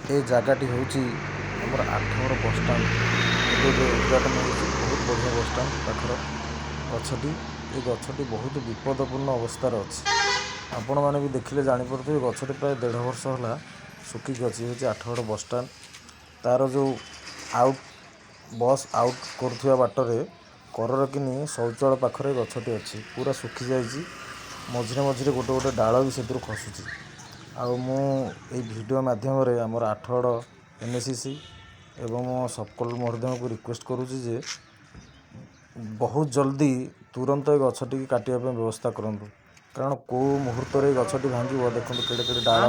ଏ ଜାଗାଟି ହେଉଛି ଆମର ଆଠଗଡ଼ ବସଷ୍ଟାଣ୍ଡ। ଏବେ ଏବେ ଉଦ୍ଘାଟନ ହେଇଛି, ବହୁତ ବଢ଼ିଆ ବସଷ୍ଟାଣ୍ଡ ପାଖର ଗଛଟି। ଏ ଗଛଟି ବହୁତ ବିପଦପୂର୍ଣ୍ଣ ଅବସ୍ଥାରେ ଅଛି। ଆପଣମାନେ ବି ଦେଖିଲେ ଜାଣିପାରୁଥିବେ, ଗଛଟି ପ୍ରାୟ 1.5 ବର୍ଷ ହେଲା ଶୁଖିକି ଅଛି। ଇଏ ହେଉଛି ଆଠଗଡ଼ ବସଷ୍ଟାଣ୍ଡ। ତାର ଯେଉଁ ଆଉଟ୍ ବସ୍ ଆଉଟ୍ କରୁଥିବା ବାଟରେ କରରେ କିନି ଶୌଚାଳୟ ପାଖରେ ଗଛଟି ଅଛି, ପୁରା ଶୁଖିଯାଇଛି। ମଝିରେ ମଝିରେ ଗୋଟେ ଗୋଟେ ଡାଳ ବି ସେଥିରୁ ଖସୁଛି। ଆଉ ମୁଁ ଏଇ ଭିଡ଼ିଓ ମାଧ୍ୟମରେ ଆମର ଆଠଗଡ଼ NACC ଏବଂ ସବକଲ ମହୋଦୟଙ୍କୁ ରିକ୍ୱେଷ୍ଟ କରୁଛି ଯେ ବହୁତ ଜଲ୍ଦି ତୁରନ୍ତ ଏ ଗଛଟିକି କାଟିବା ପାଇଁ ବ୍ୟବସ୍ଥା କରନ୍ତୁ, କାରଣ କେଉଁ ମୁହୂର୍ତ୍ତରେ ଏ ଗଛଟି ଭାଙ୍ଗିବ। ଦେଖନ୍ତୁ, କେଡ଼େ କେଡ଼େ ଡାଳ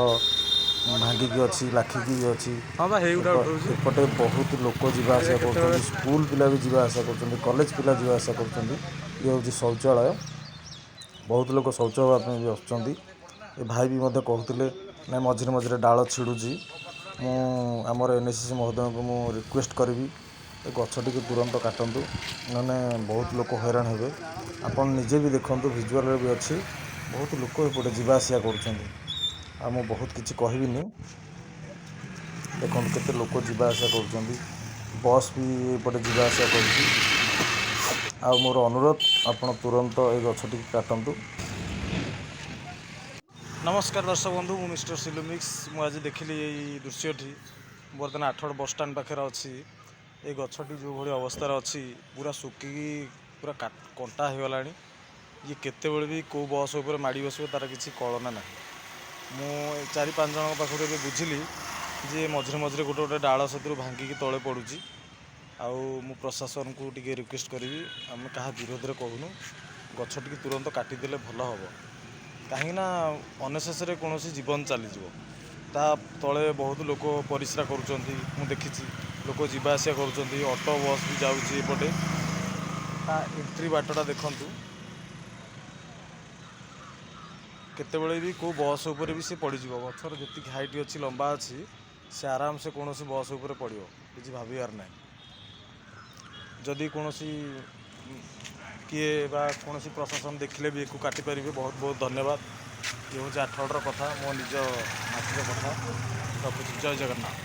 ଭାଙ୍ଗିକି ଅଛି, ଲାଖିକି ବି ଅଛି। ହଁ ବା, ହେଇଗୁଡ଼ା ଉଠଉଛି। ଏପଟେ ବହୁତ ଲୋକ ଯିବା ଆସିବା କରୁଛନ୍ତି, ସ୍କୁଲ ପିଲା ବି ଯିବା ଆସିବା କରୁଛନ୍ତି, କଲେଜ ପିଲା ଯିବା ଆସିବା କରୁଛନ୍ତି। ଇଏ ହେଉଛି ଶୌଚାଳୟ। ବହୁତ ଲୋକ ଶୌଚ ହେବା ପାଇଁ ବି ଆସୁଛନ୍ତି। ଏ ଭାଇ ବି ମଧ୍ୟ କହୁଥିଲେ, ନାଇଁ, ମଝିରେ ମଝିରେ ଡାଳ ଛିଡ଼ୁଛି। ମୁଁ ଆମର NACC ମହୋଦୟଙ୍କୁ ମୁଁ ରିକ୍ୱେଷ୍ଟ କରିବି, ଏ ଗଛଟିକୁ ତୁରନ୍ତ କାଟନ୍ତୁ, ନହେଲେ ବହୁତ ଲୋକ ହଇରାଣ ହେବେ। ଆପଣ ନିଜେ ବି ଦେଖନ୍ତୁ, ଭିଜୁଆଲରେ ବି ଅଛି, ବହୁତ ଲୋକ ଏପଟେ ଯିବା ଆସିବା କରୁଛନ୍ତି। ଆଉ ମୁଁ ବହୁତ କିଛି କହିବିନି। ଦେଖନ୍ତୁ, କେତେ ଲୋକ ଯିବା ଆସିବା କରୁଛନ୍ତି, ବସ୍ ବି ଏପଟେ ଯିବା ଆସିବା କରୁଛି। ଆଉ ମୋର ଅନୁରୋଧ, ଆପଣ ତୁରନ୍ତ ଏ ଗଛଟିକୁ କାଟନ୍ତୁ। ନମସ୍କାର ଦର୍ଶକ ବନ୍ଧୁ, ମୁଁ ମିଷ୍ଟର ସିଲୁମିକ୍ସ। ମୁଁ ଆଜି ଦେଖିଲି ଏଇ ଦୃଶ୍ୟଟି। ବର୍ତ୍ତମାନ ଆଠଗଡ଼ ବସଷ୍ଟାଣ୍ଡ ପାଖରେ ଅଛି। ଏଇ ଗଛଟି ଯେଉଁଭଳି ଅବସ୍ଥାରେ ଅଛି, ପୁରା ଶୁଖିକି ପୁରା କଣ୍ଟା ହେଇଗଲାଣି। ଇଏ କେତେବେଳେ ବି କେଉଁ ବସ୍ ଉପରେ ମାଡ଼ି ବସିବ, ତାର କିଛି କଳନା ନାହିଁ। ମୁଁ ଚାରି ପାଞ୍ଚ ଜଣଙ୍କ ପାଖରୁ ଏବେ ବୁଝିଲି ଯେ ମଝିରେ ମଝିରେ ଗୋଟେ ଗୋଟେ ଡାଳ ସେଥିରୁ ଭାଙ୍ଗିକି ତଳେ ପଡ଼ୁଛି। ଆଉ ମୁଁ ପ୍ରଶାସନକୁ ଟିକେ ରିକ୍ୱେଷ୍ଟ କରିବି, ଆମେ କାହା ବିରୋଧରେ କହୁନୁ, ଗଛଟିକୁ ତୁରନ୍ତ କାଟିଦେଲେ ଭଲ ହେବ, କାହିଁକିନା ଅନନେସେସରି କୌଣସି ଜୀବନ ଚାଲିଯିବ। ତା ତଳେ ବହୁତ ଲୋକ ପରିସ୍ରା କରୁଛନ୍ତି, ମୁଁ ଦେଖିଛି। ଲୋକ ଯିବା ଆସିବା କରୁଛନ୍ତି, ଅଟୋ ବସ୍ ବି ଯାଉଛି ଏପଟେ। ତା ଏଣ୍ଟ୍ରି ବାଟଟା ଦେଖନ୍ତୁ, କେତେବେଳେ ବି କେଉଁ ବସ୍ ଉପରେ ବି ସେ ପଡ଼ିଯିବ। ଗଛର ଯେତିକି ହାଇଟ୍ ଅଛି, ଲମ୍ବା ଅଛି, ସେ ଆରାମସେ କୌଣସି ବସ୍ ଉପରେ ପଡ଼ିବ, କିଛି ଭାବିବାର ନାହିଁ। ଯଦି କୌଣସି କିଏ ବା କୌଣସି ପ୍ରଶାସନ ଦେଖିଲେ ବି ଏକୁ କାଟିପାରିବେ, ବହୁତ ବହୁତ ଧନ୍ୟବାଦ। ଇଏ ହେଉଛି ଆଠଗଡ଼ର କଥା, ମୋ ନିଜ ମାଟିର କଥା। ରଖୁଛି, ଜୟ ଜଗନ୍ନାଥ।